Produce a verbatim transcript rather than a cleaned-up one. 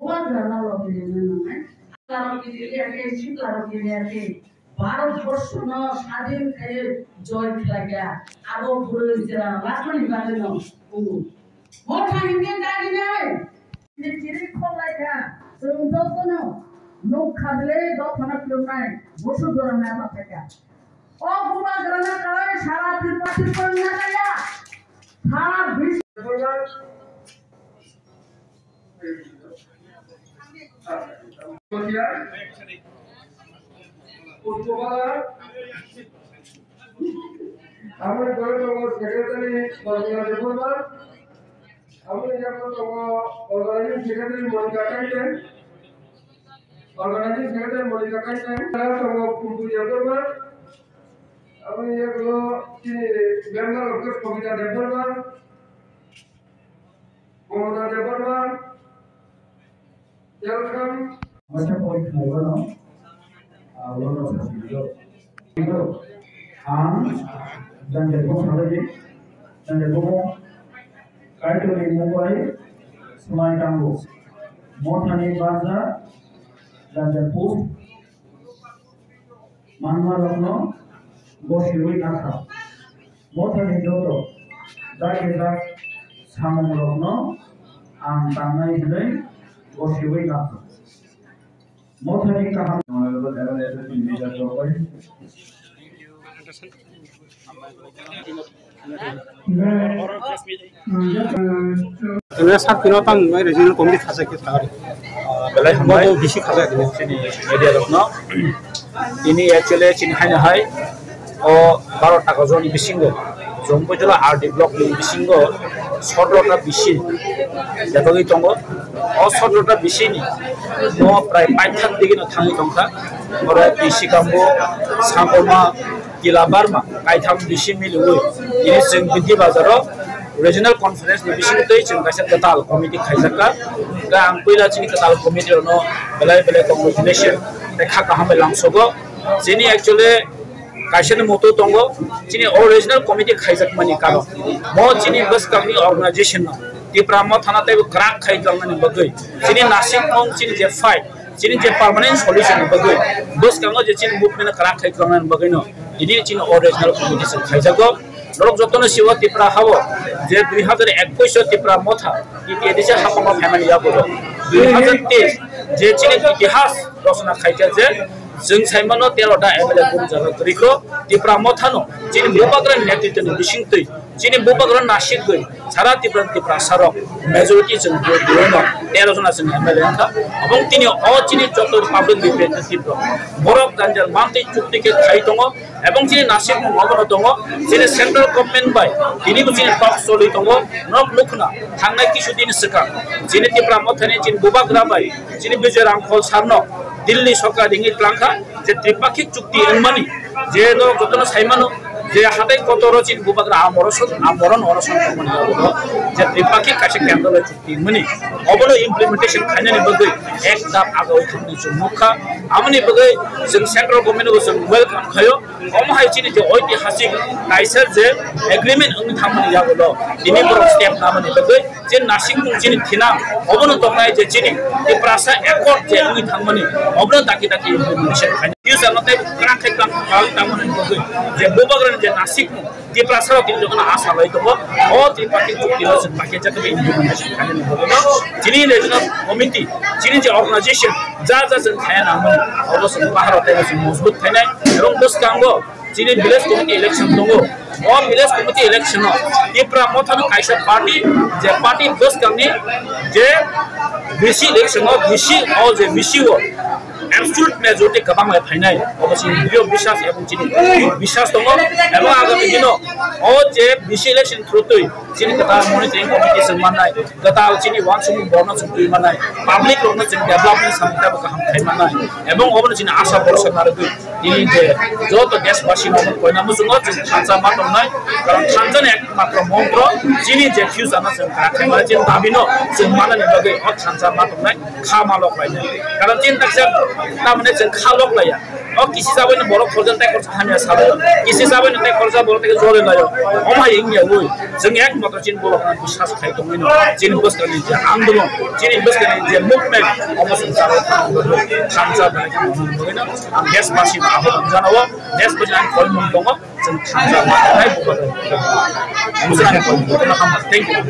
Hwnkhe rwna rok ni rwna nangnai. Sikla rok ni rwya khe, sikla rok ni rwya khe, Bharat borsho no sadin khai joy khlai ya. Abo bwrwi jera lakmani bagwi no wngo. Motha hinkhe dagi nai. Ni chiri khok lai kha. Chwng joto no nuk kha bile dophano khulumnai. Busu dorong na ma phaikha. O bubagrana karai sara Tripura Tripura nagaya. Sara bis. Puspopala. Amoni pore tongo secretary Bangla Debbarma. Amoni yago tongo organizing secretary Monika Kaitor. Organizing secretary Monika Kaitor. Tongo Kumbu Debbarma. Aboni yago chini member of the Kobita Debbarma, Mamata Debbarma, welcome. Masa point khaibano, ah, one of the video. Ang jang debo khalai, jang debo mo, Kaitor ni mobile, smai tango. Mothani baja, jang debo. Manmarokno gosiwi nakha. Mothani joto dagi jak samungrokno ang tangnai hwnwi gosiwi nakha. Mothani kaham. Honorable M L A S S P leader Joy. Ene sar tino tang bai regional committee khasa khe thagari. Belai hambai. Bo bisi khasa khe. Chini media rokno. Ini actually chini haino hai. O baro ta kajoni bisingo. Jompoitala R D block ni bisingo. Sotro ta bisi. Jatogwi tongo. O sotro ta bisi ni. No prai paithak digi no thangwi tongkha. Oro bisi kambo. Sangkoma. Kila barma kaitham bisi miliwi ini chwng Bidi Bazar o regional conference ni bisingtwi chwng kaisa kwtal committee khaijakha. Hwnkhe ang puila chini kwtal committee rokno belai belai congratulation tei kha kaham bai langsogo. Chini actually kaisa ni moto tongo, chini o regional committee khaijakmani karon mo chini bwskangni organization no Tipra Mothano teibo kwrak khai tongmani bagwi chini nasikmung chini je fight Chini je permanent solution ni bagwi bwskango je chini movement kwrak khai tongna bagwi no tini chini o regional committee se khaijago. Norok jotono sibo Tipra hao je dui hazar ekush o Tipra Motha T T A D C hapang o phaimani yago dui hazar teis je chini itihas rosona khaikha je chwng saimano tero ta M L A bumjak rwkho Tipra Mothano chini bubagra ni netritwni bisingtwi Chini bubagra nasikgwi sara Tipra Tiprasa rok majority chwng vote rwino tero jona chwng M L A wngkha. Abong tini o chini joto public representative rok borok ganjal mantwi chukti khe khai tongo. Ebong chini nasikmung obono tongo chini central government bai tini bo chini talk choli tongo. Nok nukhna thangnai kisu din swkang chini Tipra Mothani chini bubagra bai chini Bijoy Rangkhol sarno Delhi sorkar ringwi tlangkha je tripakhik chukti wngmani je norok jotono saimano je hatai kotoro chini bubagra amoro song amoro noro song tongmani je tripakhik kaisa kendro bai chukti wngmani obono implementation khainani bagwi ek dap agoi thangni chwng nukha. Amoni bagwi chwng central government bo chwng welcome khaio. Omo hai chini je oitihasik kaisa je agreement wngwi thangmani yagulo tini borok step namani bagwi je nasikmung chini thinang obono tongnai je chini Tiprasa accord je wngwi thangmani obono daki daki implementation khainai. Future no tei kwrak khe kwrak kwrak tangmani bagwi je bubagrani je nasikmung Tiprasa rok tini jotono asa lai tongo. O Tripartite chukti no chwng paikhe jagwi implementation khainani bagwi no chini regional committee chini je organization ja ja chwng khaiya nangmani obo chwng bahar o tei chwng mojbut khainai. Ebong bwskango Chini village committee election tongo. O village committee election o Tipra Mothano kaisa party, je party bwskangni je V C election o V C o je V C o absolute majority kwbang bai phainai. Obo chini drio biswas ebong chini biswas tongo. Ebong agami dino o je V C election through twi chini kwtal monitoring committee chwng mannai, kwtal chini uansukmung borno chwng twi mannai, public rokno chwng development samung teibo kaham khai mannai, ebong obono chini asa borsa narwgwi tini je joto deshbasi no koina muchungo chwng thansa ma tongnai, karon thansa ni ekmatro montro chini je future no chwng kwrak khai mannai, chini dabi no chwng manani bagwi o thansa ma tongnai, kha ma lok lainai, karon chini taksa tamni chwng kha lok laiya. O kisi jabai no borok khorjan tei khorsa hamya sabo. Kisi jabai no tei khorsa borok tei jole layo. Omo hai wngya ui. Jwng ek matro chini borok no biswas khai tongwi no. Chini bwskang ni je andolon, chini bwskang ni je movement, omo chwng chalo thansa bai no. Ang desh basi no abo jana o, desh basi ang koi mung tongo. Chwng thansa ma nai bubagra. Omo chwng ang koi mung tongo. Thank you.